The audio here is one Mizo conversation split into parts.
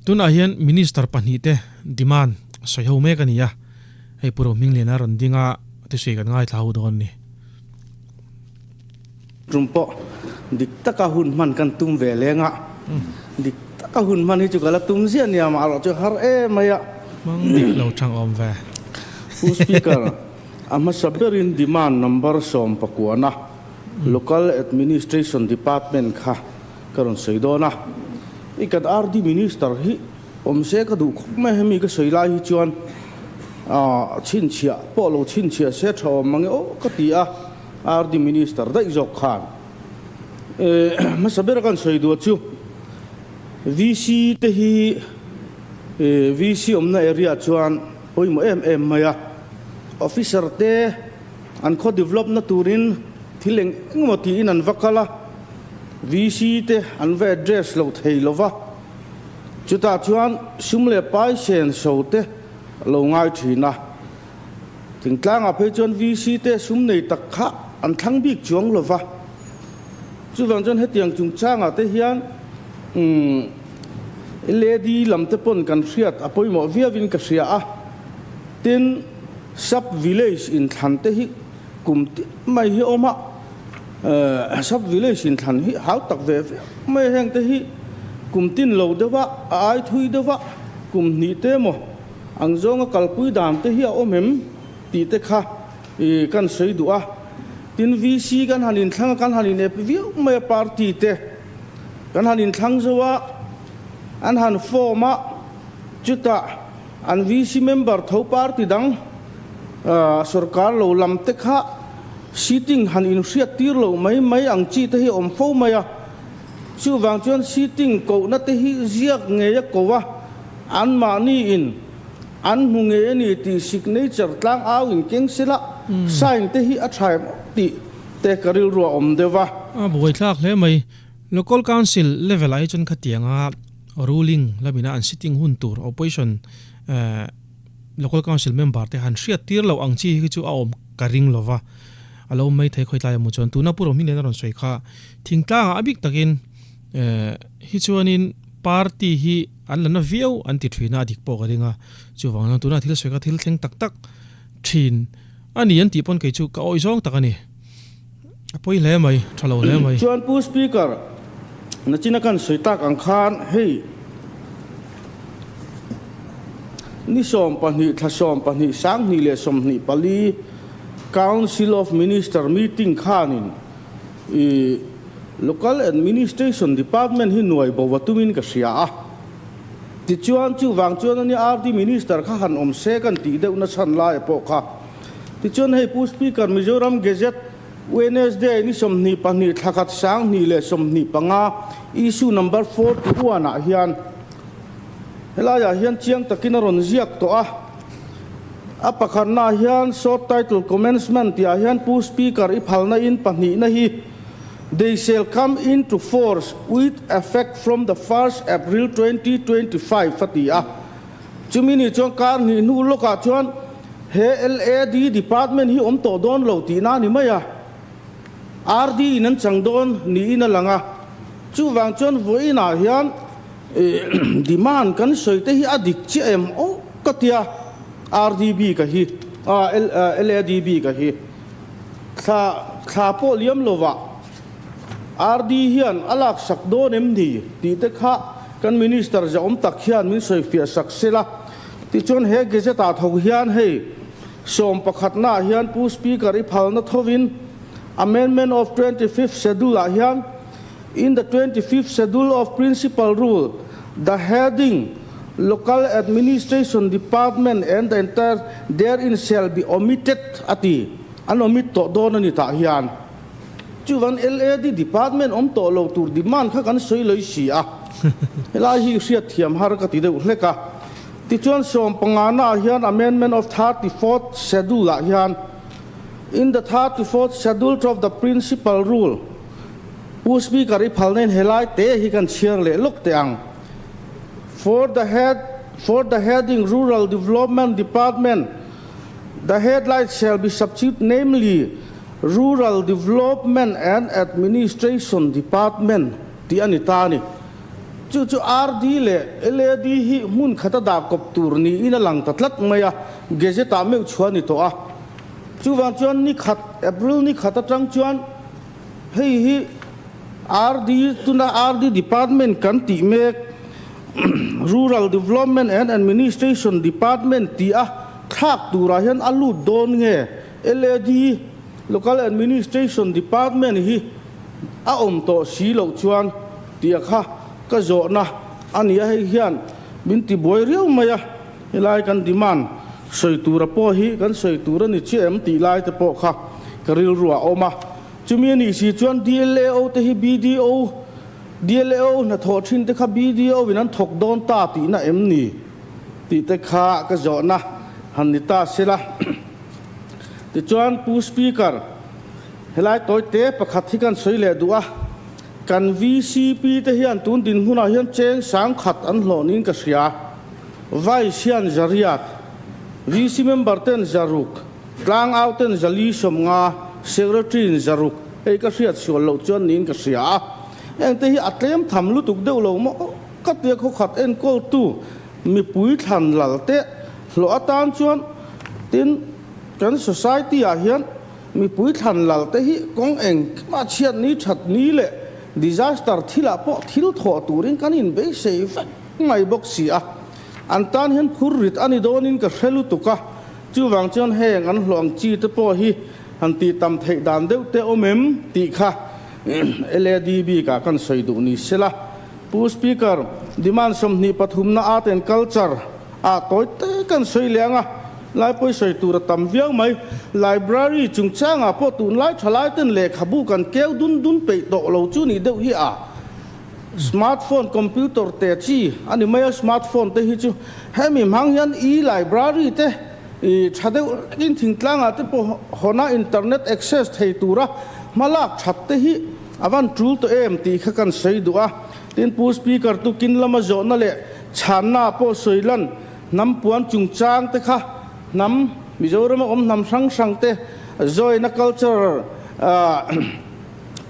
Tunah hian Minister pahnihte demand sawi ho mek a ni a, hei Pu Rohmingliana rawn ding a thusawi kan ngaithla ho dawn a ni. Tum pawh dik taka hun hman kan tum ve leng a, dik taka hun hman hi chu ka la tum ziah nia mah erawh chu har em mai a. Hmang dik lo chang awm ve. Pu Speaker, a hmasa berin demand number 19-na Local Administration Department kha ka rawn sawi dawn a, i kan RD Minister hi awm se ka duh khawp mai, hemi ka sawi lai hi chuan chhinchhiah pawh lo chhinchhiah se tha awm mange aw ka ti a, RD Minister daih zawk khan hmasa ber a kan sawi duh chu VC te hi VC awmna area chuan pawimawh em em mai a, Officer te an khaw develop na turin thil eng engemaw tiin an va kal a, VC te an va address lo thei lo va, chutah chuan sum leh pai sen so te lo ngai thin a. Thingtlangah phei chuan VC te sum nei tak kha an thlang bik chuang lo va, chuvang chuan hetiang chungchangah te hian LAD lam te pawn kan hriat a pawimawh viauin ka hria a, tin Sub village inthlan te hi kum tih mai hi awm a, sub village inthlan hi hau tak ve ve mai a, heng te hi kum tin lo deuh a, a ai thui deuh a, kum hnih te emaw ang zawnga kalpui dan te hi a awm em tih te kha kan sawi duh a. Tin VC kan han inthlang a, kan han inep viau mai a, party te kan han inthlang zo a, an han form a, chutah An VC member tho party dang sorkar lo lam te kha sitting han inhriat tir lo mai mai ang chi te hi awm fo mai a. Chuvang chuan sitting kohna te hi ziak ngei a ko a, anmahni in an hmu ngei a ni tih signature tlang au in keng sela sign te hi a tha em tih te ka rilru a awm deuh a. A buaithlak hle mai. Local Council level ah hi chuan khatianga ruling lamina an sitting hun tur opposition Local Council member te han hriat tir loh ang chi hi chu a awm ka ring lova, a lo awm mai thei khawi tlai emaw chuan tuna Pu Rohminglian a rawn sawi kha thingtlangah a bik takin hi chuanin party hi an la na viau an ti thin a, a dik pawh ka ring a, chuvang chuan tuna thil sawi kha thil thleng tak tak thin a ni an tih pawn kei chu ka awih zawng tak a ni. A pawi hle mai, tha lo hle mai. Chuan Pu Speaker, nachina kan sawi tak ang khan hei ni 12 thla 12 2024 Council of Minister meeting khanin i Local Administration Department hi nuai bo va tumin ka hria a. Tichuan chuvang chuan ania RD Minister kha han awm se kan tih deuh nachhan lai pawh kha. Tichuan hei Pu Speaker, Mizoram Gazette Wednesday ni 22 thlakhat 2025 issue number 41 ah hian helaiah hian chiang takin a rawn ziak tawh a. A pakhatnaah hian short title commencement tihah hian Pu Speaker i phalna in pahnihna hi They shall come into force with effect from the first April 2025 a ti a. Chumi ni chuan kar hnih hnu lawkah chuan he LAD department hi awm tawh dawn lo tihna a ni mai a, RD in an chang dawn niin a lang a. Chuvang chuan vawiinah hian demand kan sawi te hi a dik chiah em aw ka tia, RDB ka hi, LADB ka hi thla thla pawh liam lovah RD hian a laksak dawn em ni tih te kha kan Minister zahawm tak hian min sawifiah sak sela. Tichuan he Gazette ah tho hian hei 11 ah hian Pu Speaker i phalna thovin Amendment of 25th Schedule ah hian In the 25th Schedule of Principal Rule, the heading Local Administration Department and the entire therein shall be omitted a ti. An omit tawh dawn a ni tah hian. Chuvan LAD department awm tawh lo tur demand kha kan sawi loi si a, helai hi hriat thiam har ka ti deuh hlek a. Tichuan 15 ah hian Amendment of 34th Schedule ah hian In the 34th Schedule of the Principal Rule, Pu Speaker i phalna in helai te hi kan chhiar leh lawk teh ang. For the head For the heading Rural Development Department, the headlight shall be substitute namely Rural Development and Administration Department tih a ni ta a ni. Chu chu RD leh LAD hi hmun khata dah kawp tur niin a lang ta tlat mai a, Gazette-ah meuh chhuah a ni tawh a. Chuvang chuan ni khat, April ni khat atang chuan hei hi RD, tuna RD Department kan tih mek, Rural Development and Administration Department tih a thlak turah hian a lut dawn nge? LAD, Local Administration Department, hi a awm tawh si loh chuan tia kha ka zawhna a ni a, hei hian min ti buai riau mai a, helai kan demand sawi tura pawh hi kan sawi tur a ni chiah em tih lai te pawh kha ka rilru a awm a, chumi a nih si chuan DLAO te hi BDO, DLAO hnathawh thin te kha BDO in an thawk dawn ta tihna em ni tih te kha ka zawhna han ni ta sela. Tichuan Pu Speaker, helai tawi te pakhat hi kan sawi leh duh a, kan VCP te hian tun dinhmunah hian cheng sang khat an hlawh niin ka hria. Vice hian zariat, VC member ten zaruk, tlangau ten zali sawmnga, Secretary in zaruk, hei ka hriat sual loh chuan niin ka hria a. Hengte hi a tlem tham lutuk deuh lo maw? Ka tia khawkhat enkawltu mipui thlan lal te hlawh atan chuan tin kan society ah hian mipui thlan lal te hi kawng engkimah chhiat ni that ni leh disaster thil ah pawh thil thawh turin kan inbeisei vek mai bawk si a, an tan hian phur rit a ni dawnin ka hre lutuk a, chuvang chuan heng an hlawh ang chi te pawh hi han tih tam theih dan deuh te awm em tih kha LADB kah kan sawi duh ni sela. Pu Speaker, demand 23 na Art and Culture ah tawi te kan sawi leh ang a, lai pawi sawi tur a tam viau mai. Library chungchangah pawh tunlai thalai ten lehkhabu kan keu dun dun peih tawh lo chu nih deuh hi a. Smartphone, computer te chi a ni mai a, smartphone te hi chu hemi hmang hian e-library te i tha deuh lekin thingtlangah te pawh hawna internet access thei tura hmalak that te hi A van tul tawh em tih kha kan sawi duh a, tin Pu Speaker tukin lama zawhna leh chhanna pawh sawi lan hnam puan chungchang te kha hnam Mizorama awm hnam hrang hrang te join a cultural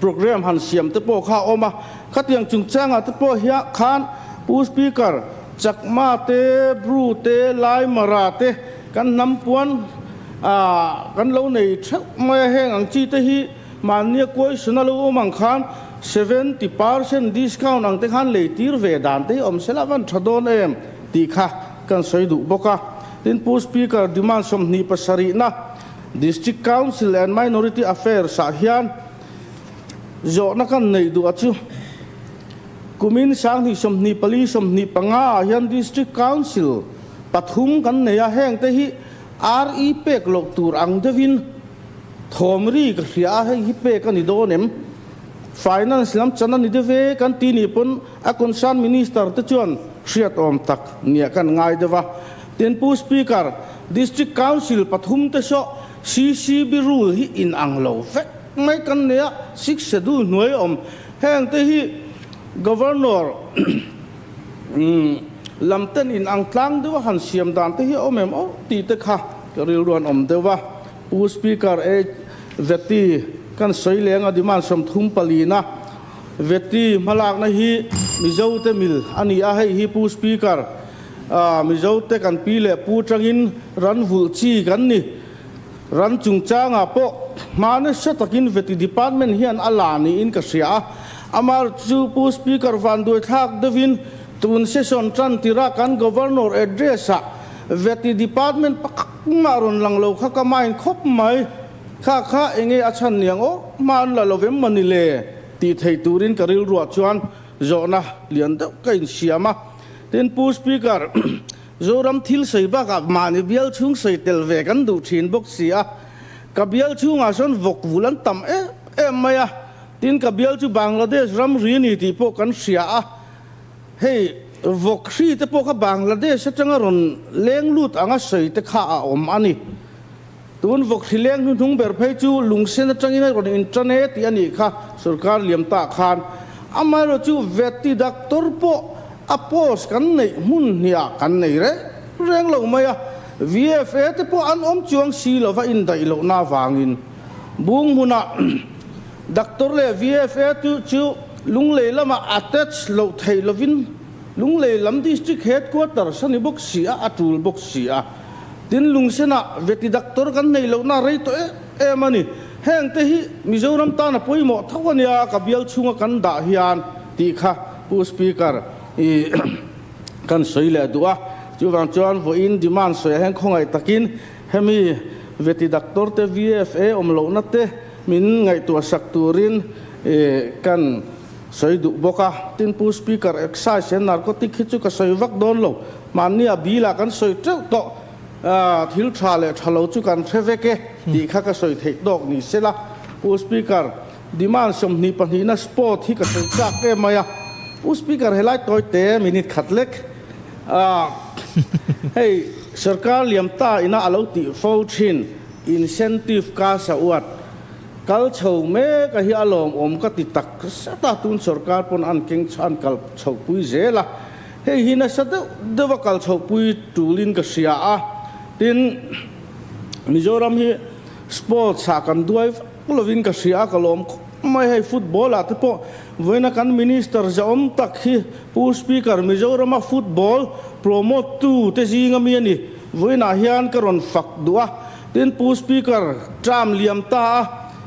program han siam te pawh kha a awm a, khatiang chungchangah te pawh hian khan Pu Speaker Chakma te, Bru te, Lai Mara te kan hnam puan kan lo nei theuh mai a, heng ang chi te hi Mahnia question a lo awm ang khan 70% discount ang te khan lei tir ve dan te hi awm sela van tha dawn em tih kha kan sawi duh bawk a. Tin Pu Speaker, demand 27 na District Council and Minority Affairs ah hian zawhna kan nei duh a chu kumin 2024, 25 ah hian District Council pathum kan nei a, heng te hi RE pek loh tur ang deuhin Thawm ri ka hria a, hei hi pek a ni dawn em? Finance lam chan a ni deuh ve kan ti nih pawn a concern minister te chuan hriat awm tak nia kan ngai deuh a. Tin Pu Speaker, District Council pathum te saw CCB rule hi in ang lo vek mai kan nei a, Sixth Schedule hnuai a awm. Heng te hi Governor lam ten in ang tlang deuh a han siam dan te hi a awm em aw tih te kha ka rilru an awm deuh a. Pu Speaker, e Vety kan sawi leng a demand 34 na Vety hmalakna hi Mizo te mil a ni a, hei hi Pu Speaker, Mizo te kan pi leh pu tangin ran vulh chi kan ni. Ran chungchangah pawh hma nasa takin Vety department hian a la niin ka hria a, amah chu Pu Speaker vanduai thlak deuhin tun session tan tirah kan Governor address ah Vety department pakhat Engmah rawn lang lo kha ka mind khawp mai. Kha kha enge a chhan niang aw, hma an la lo vem mawni le tih theih turin ka rilruah chuan zawhna lian deuh ka insiam a. Tin Pu Speaker, Zoram thil sawi bakah mahni bial chhung sawi tel ve kan duh thin bawk si a. Ka bial chhungah sawn vawk vul an tam em em mai a, tin ka bial chu Bangladesh ramri ni tih pawh kan hria a. Hei, vawk hri te pawh kha Bangladesh atanga rawn leng lut anga sawi te kha a awm a ni. Tun vawk hri leng hnuhnung ber phei chu lungsen atangin a rawn intan e tih a nih kha sorkar liam tah khan. Amaherawh chu Vety doctor pawh a post kan neih hmun hniah kan nei reng reng lo mai a, VFA te pawh an awm chuang si lova indaih lohna avangin Bung hmunah doctor leh VFA chu. Lunglei lamah attach loh theih lovin Lunglei lam District Headquarters a ni bawk si a, a tul bawk si a. Tin, Lungsenah veti doctor kan nei lohna a rei tawh em em a ni. Heng te hi Mizoram tan a pawimawh tho a nia, ka bial chhunga kan dah hian tih kha Pu Speaker i kan sawi leh duh a. Chuvang chuan vawiin demand sawiah hian khawngaih takin hemi veti doctor te VFA awm lohna te min ngaihtuah sak turin kan sawi duh bawk a. Tin, Pu Speaker, Excise and Narcotic hi chu ka sawi vak dawn lo. Mahni a bilah kan sawi teuh tawh. Thil tha leh tha lo chu kan hre vek e tih kha ka sawi theih tawk ni sela. Pu Speaker, demand 22na sport hi ka sawi chak em mai a. Pu Speaker, helai tawi te minute khat lek. Hei, sarkar liam ta ina a lo tih fo thin incentive ka sa uat. Kal chho mek a hi a lawmawm ka ti tak zet a, tun sorkar pawn an keng an kal chhohpui zel a, hei hi nasa deuh deuh a kal chhohpui tulin ka hria a, tin Mizoram hi sports ah kan duai vak lovin ka hria a, ka lawm khawp mai, hei football ah te pawh vawiina kan minister zahawm tak hi Pu Speaker Mizorama football promote tu te zinga mi a ni, vawiinah hian ka rawn fak duh a. Tin Pu Speaker, term liam ta a,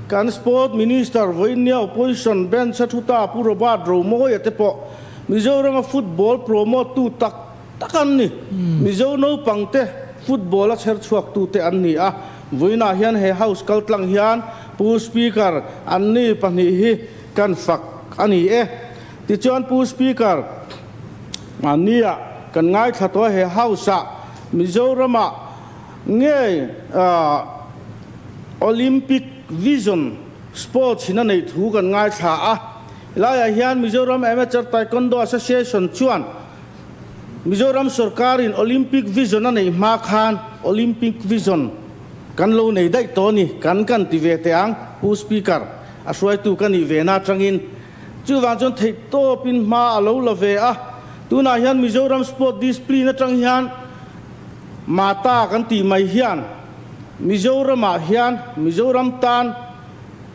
kan Sport Minister vawiinnia Opposition bench a thu ta Pu Robert Romawia te pawh Mizorama football promote tu tak tak an ni. Mizo naupang te football a chher chhuak tu te an ni a. Vawiinah hian he House kaltlang hian Pu Speaker, an ni pahnih hi kan fak a ni e. Tichuan Pu Speaker, nia kan ngaithla tawh a he House ah Mizorama Nge Olympic Vision Sports in a neih thu kan ngaithla a, helaiah hian Mizoram Amateur Taekwondo Association chuan Mizoram sawrkarin Olympic Vision a neih hma khan Olympic Vision kan lo nei daih tawh a ni, kan kan ti ve teh ang, Pu Speaker, a hruaitu ka nih ve na atangin. Chuvang chuan theihtawpin hma a lo la ve a, tunah hian Mizoram Sport Discipline atang hian Mata kan tih mai hian Mizoramah hian Mizoram tan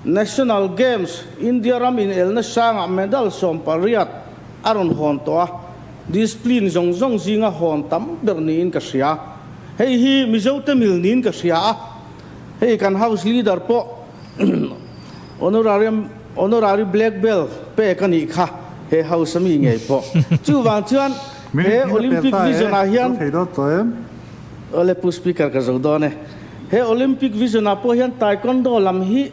National Games India ram inelna sangah medal 18 a rawn hawn tawh a, discipline zawng zawng zinga hawn tam ber niin ka hria. Hei hi Mizote mil niin ka hria a, hei kan House Leader pawh Honorarium Honorary Black Belt pek a nih kha he House a mi ngei pawh. Chuvang chuan He Olympic Vision ah hian Awle Pu Speaker ka zo dawn e. He Olympic Vision ah pawh hian Taekwondo lam hi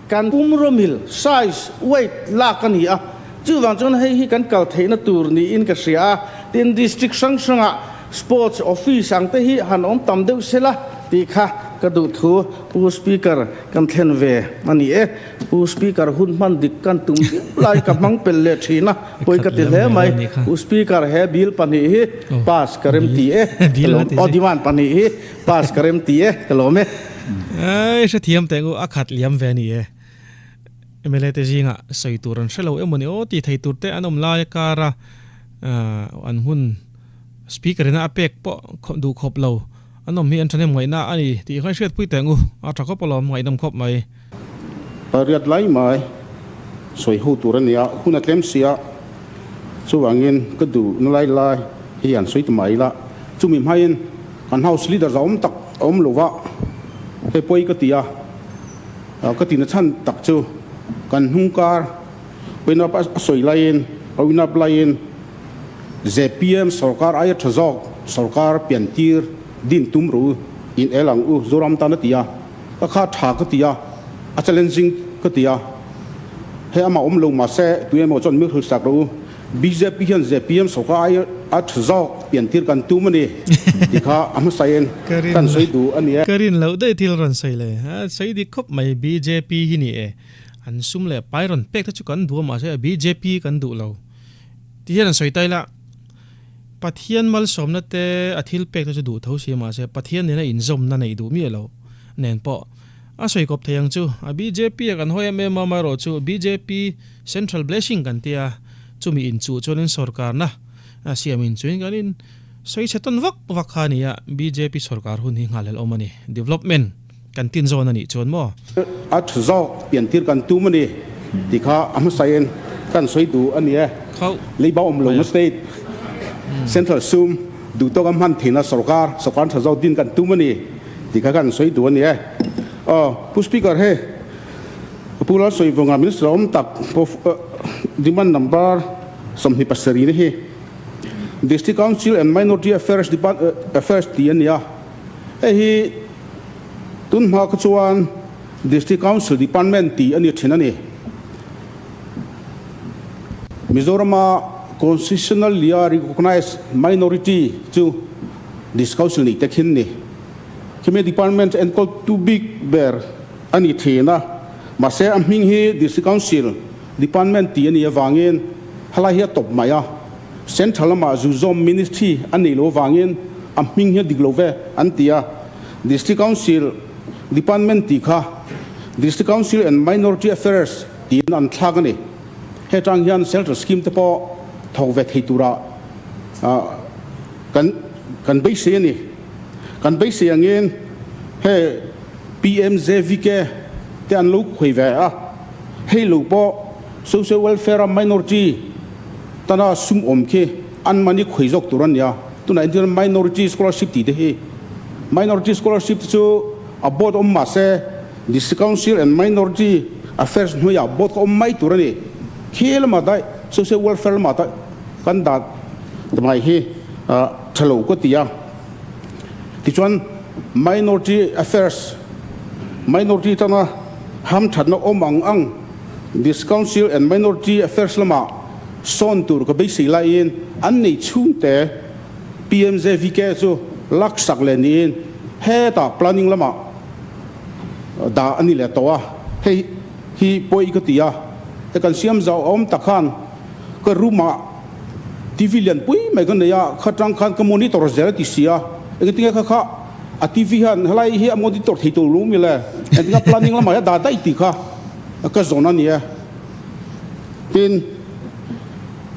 kan pumraw mil, size, weight, lak a ni a. Chuvang chuan hei hi kan kal theihna tur niin ka hria a. Tin, District hrang hrangah Sports Office ang te hi han awm tam deuh sela tih kha ka duh thu Pu Speaker kan thlen ve a ni e. Pu Speaker hun hman dik kan tum viau lai ka hmang pel leh thin a, pawi ka ti hle mai. Pu Speaker he bill pahnih hi pass ka rem ti e, ka lawm aw demand pahnih hi pass ka rem ti e, ka lawm e. Ei hrethiam teh ngu a khat liam ve a ni e. Mla te zingah sawi tur an hrelo emaw ni aw tih thei tur te an awm lai a kara an hun Speaker ina a pek pawh duh khawp lo. An awm hi an thahnem ngaihna a ni tih kha i hriatpui teh ngu, a tha khawp alawm, ngaihdam khawp mai. Pariat lai mai sawi ho tur a nia, hun a tlem si a, chuvangin ka duh na lai lai hi an sawi ta mai la, chumi hmain kan house leader zahawm tak a awm lo va, hei pawi ka ti a, ka tihna chhan tak chu kan hnung kar winner up a sawi laiin a win up laiin, Zpm sorkar aia tha zawk sorkar piantir din tum ru in el ang u Zoram tan a ti a, ka kha tha ka ti a, a challenging ka ti a, hei amah awm lo mahse tu emaw chuan mi hrilhsak rawh u, bjp hian zpm sorkar aia a tha zawk piantir kan tum a ni tih kha a hmasain kan sawi duh a ni e. Ka rin loh daih thil rawn sawi le, sawi dik khawp mai bjp hi ni e, an sum leh pai rawn pek te chu kan duh a mahse bjp kan duh lo. Ti hian an sawi ta ila, Pathian malsawmna te a thil pek te chu duh tho si mahse Pathian nena inzawmna neih duh miah lo nen pawh a sawi kawp thei ang chu. A bjp a kan hawi em em a, amaherawh chu bjp Central Blessing kan tia chumi inchuh chuanin sawrkarna siam inchuhin kan in sawi chhe tawn vak vak kha a ni a, bjp sawrkar hun hi nghalhlelh awm a ni. Development kan tin zawn a nih chuan maw? A tha zawk piantir kan tum a ni tih kha a hmasain Kan sawi duh a ni e. Leiba awm lohna state, central sum duh tawka hman theihna sorkar, sorkar tha zawk din kan tum a ni tih kha kan sawi duh a ni e. Aw, Pu Speaker, hei Pu Lalsawivunga Minister awm tak demand number 27 na hi District Council and Minority Affairs Affairs tih a ni a, hei hi tun hma kha chuan District Council Department tih a ni thin a ni. Mizorama Constitutionally Recognised Minority chu District Council nih te khin ni. Khimi Department enkawl tu bik ber a ni thin a, mahse a hming hi District Council Department tih a nih avangin helai hi a tawp mai a, Central lamah zu zawm Ministry a neih loh avangin a hming hi a dik lo ve an ti a, District Council Department tih kha District Council and Minority Affairs tiin an thlak a ni. Hetang hian Central Scheme te pawh thawk ve thei tura kan kan beisei a ni. Kan beisei angin he PMJVK te an lo khuai ve a, hei lo pawh Social Welfare a Minority tana sum awm khi an mahni khuai zawk tur a nia. Tunah entir Minority Scholarship tih te hi Minority Scholarship te chu a board awm mah se District Council and Minority Affairs hnuaiah board kha awm mai tur a ni. Khi lamah daih Social Welfare lamah daih kan dah mai hi tha lo ka ti a. Tichuan Minority Affairs, Minority tana hamthatna awm ang ang District Council and Minority Affairs lamah sawn tur ka beisei laiin an nei chhungte PMJVK chu laksak leh niin hetah planning lamah dah a ni leh tawh a, hei hi pawi ka ti a, he kan siam zau a awm tak khan ka room ah TV lian pui mai ka nei a, kha tang khan ka monitor zel a ti si a, engtin nge kha kha a TV hian helai hi a monitor thei tur lo mi le, engtin nge planning lamah hian dah daih tih kha ka zawn a ni e. Tin,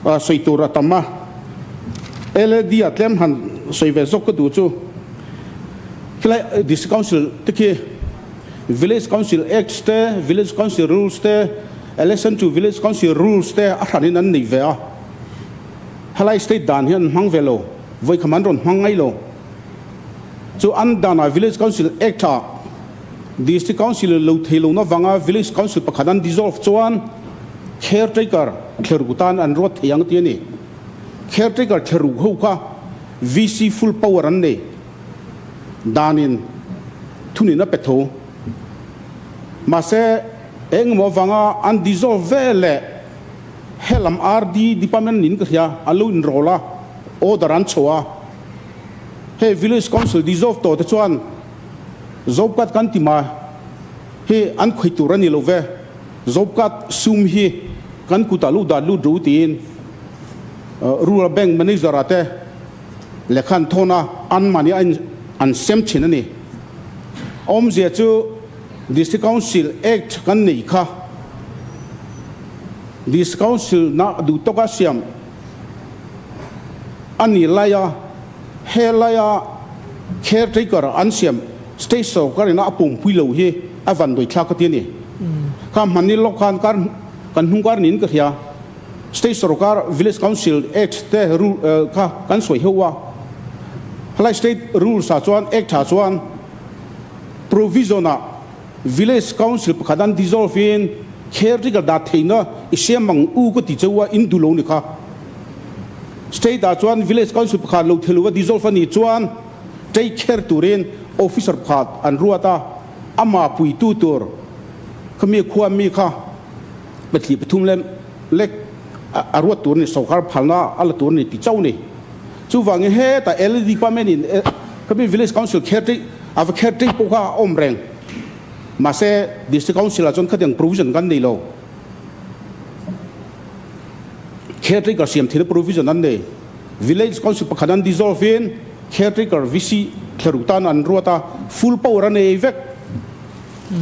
sawi tur a tam a, LED ah tlem han sawi ve zawk ka duh chu, Khilai District Council te khi Village Council Acts te, Village Council Rules te, Election to Village Council Rules te a hranin an nei ve a. Helai state dan hi an hmang ve lo, vawikham an rawn hmang ngai lo. Chu an danah Village Council Act ah District Council lo thei lohna vanga Village Council pakhat an dissolve chuan caretaker thleruk tan an ruat thei ang tih a ni. Caretaker thleruk ho kha VC full power an nei. Danin thunin a pe tho. Mahse, engemaw avanga an dissolve ve leh helam RD department in ka hria, an lo inroll a, order an chho a. Hei village council dissolve tawh te chuan Zopkat kan ti ma hi an khawih tur a ni lo ve, Zopkat sum hi kan kutah lu dat lut ru tiin Rural Bank manager ah te Lehkha an thawn a, an mahni a an sem thin a ni. Awmzia chu District Council Act kan nei kha District Council na duh tawka siam a ni lai a, he laia caretaker an siam state sorkar ina a pawmpui lo hi a van dawithlak ka ti a ni. Kha hmanni lawk khan kar kan hnung kar niin ka hria. State sorkar Village Council Act te rule kha kan sawi heuh a, helai State rules ah chuan Act ah chuan provision ah Village Council pakhat an dissolve in caretaker dah theihna i siam ang u ka ti cheu a, in duh lo ni kha. State ah chuan Village Council pakhat lo thei lova dissolve a nih chuan take care turin officer pakhat an ruat a, amah puitu tur khami khua mi kha Pathli pathum lem lek a ruat tur a ni, sawrkar phalna a la tur a ni ti chauh a ni. Chuvangin hetah LD department in khami village council kher ṭih a va kher ṭih pawh kha a awm reng. Mahse district council ah chuan khatiang provision kan nei lo. Caretaker siam theihna provision an nei. Village council pakhat an dissolve in caretaker VC thleruk tan an ruat a, full power a nei vek.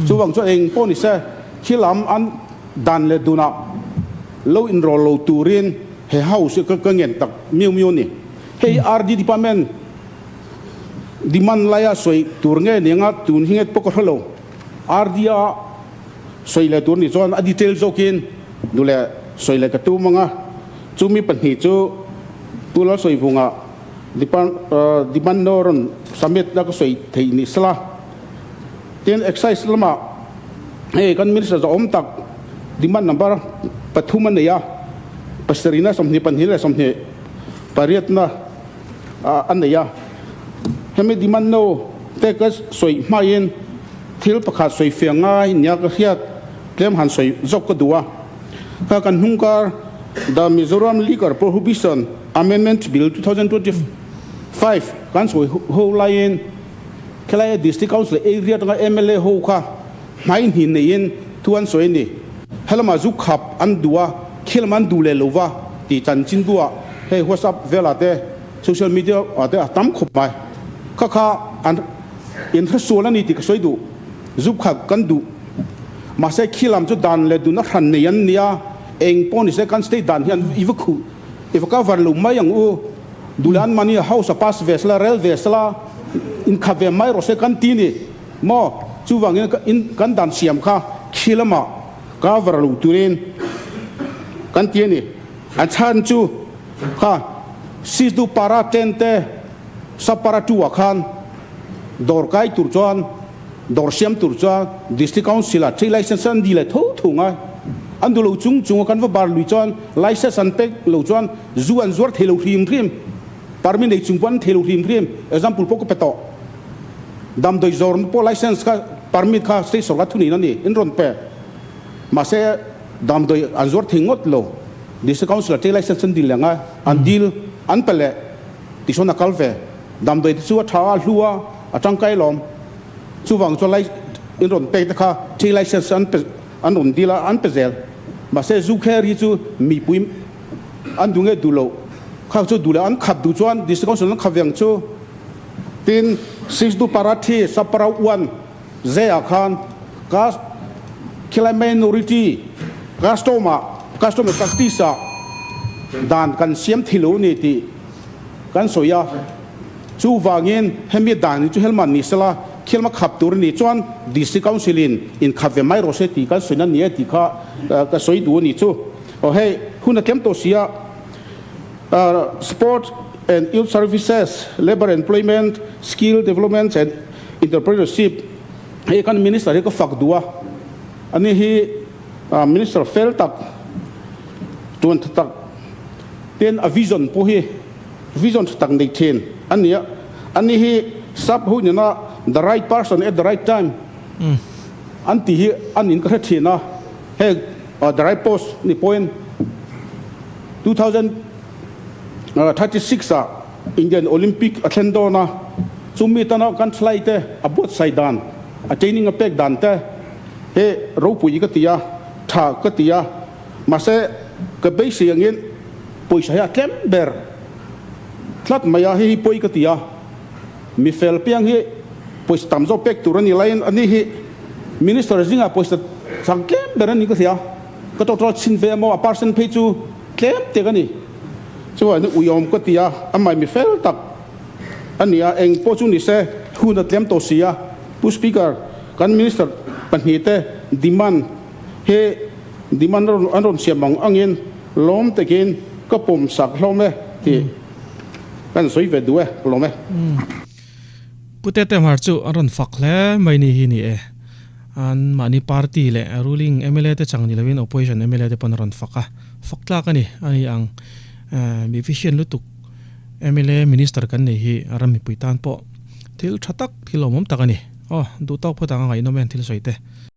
Chuvang chuan eng pawh ni se, khi lam an dan leh dunah lo inrawl lo turin he house hi ka ngen tak miau miau a ni. Hei RD department demand laia sawi tur nge ni anga tun hi nge pawh ka hre lo. RD a sawi leh tur ni chuan a detail zawkin duh leh sawi leh ka tum ang a, chumi pahnih chu Pu Lalsawivunga demand no rawn submit na ka sawi theih ni sela. Tin, Excise lamah hei kan Minister zawhawm tak demand number pathum a nei a, pasarihna 22 leh 28 na a nei a. Hemi demand no te ka sawi hmain thil pakhat sawi fiah ngai nia ka hriat tlem han sawi zawk ka duh a. Kha kan hnungkar The Mizoram Liquor Prohibition Amendment Bill 2025 kan sawi ho laiin khelaia District Council area atanga mla ho kha hmai hnin neiin thu an sawi a ni. Helamah zu khap an duh a, khilam an duh leh lo va tih chanchin duah hei WhatsApp velah te social media ah te a tam khawp mai. Kha kha an inhresual a ni tih ka sawi duh. Zu khap kan duh. Mahse khilam chu dan leh dun a hran nei an nia, eng pawh ni se kan state dan hian i va khuh, i va cover lo mai ang u. Duh leh an mahni house a pass ve sela, rel ve sela, inkhap ve mai rawh se kan ti ni maw? Chuvangin kan dan siam kha khilama cover lo turin kan ti a ni. A chhan chu kha Sisdu para ten te sub para two ah khan dawr kai tur chuan dawr siam tur chuan District Council ah trade license an dil leh tho tho ngai. An duh lo chung chung a kan va bar lui chuan license an pek lo chuan zu an zuar thei lo hrim hrim. Permit nei chung pawh an thei lo hrim hrim. Example pawh ka pe tawh. Damdawi zawrna pawh license kha permit kha state sorkar thuneihna a ni in rawn pe. Mahse damdawi an zuar thei ngawt lo. District Council ah trade license an dil leh ngai. An dil an pe leh tichuan a kal ve. Damdawi te chu a tha a, a hlu a, a tangkai lawm. Chuvang chuan lai in rawn pek te kha trade license an pe an rawn dil a, an pe zel. Mahse zu kher hi chu mipui an duh nge duh loh kha chu duh leh an khap duh chuan District Council an khap ve ang chu. Tin, 6 du para thi sub para 1 ze ah khan ka khilai minority custom ah custom and practice ah dan kan siam thei lo a ni tih kan sawi a. Chuvangin hemi dan hi chu helman ni sela khilma khap tur a nih chuan District Council in inkhap ve mai rawh se tih kan sawi na ni e tih kha ka sawi duh a nih chu. Aw hei hun a tlem tawh si a, Sport and Youth Services, Labour Employment, Skill Development and Entrepreneurship hei kan Minister hi ka fak duh a, ani hi Minister fel tak, tuan tha tak ten a vision pawh hi Vision tha tak nei thin a ni a, ani hi sap ho nena the right person at the right time an tih hi a nin ka hre thin a, hei the right post ni pawhin 2036 ah Indian Olympic a thlen dawn a, chumi tana kan thalai te a buatsaih dan, a training a pek dan te hi ropui ka ti a, tha ka ti a. Mahse, ka beisei angin pawisa hi a tlem ber tlat mai a, hei hi pawi ka ti a, mi fel piang hi pawisa tam zawk pek tur a ni laiin ani hi Minister zingah pawisa chang tlem ber a ni ka hria, ka total chhin ve emaw a percent phei chu tlem tek a ni. Chuan uiawm ka ti a, amah mi fel tak a ni a, eng pawh chu ni se hun a tlem tawh si a, Pu Speaker, kan Minister pahnihte demand He demand an rawn siam ang angin lawm takin ka pawm sak hlawm e tih kan sawi ve duh e, ka lawm e. Pu Tete Hmar chu an rawn fak hle mai ni hi ni e. An mahni party leh ruling mla te chang ni lovin opposition mla te pawn a rawn fak a, fak tlak a ni a ni ang. Mi efficient lutuk mla minister kan nei hi ram mipui tan pawh thil tha tak, thil awmawm tak a ni. Aw, duh tawk phawt ang a ngaihnawm em thil sawi te.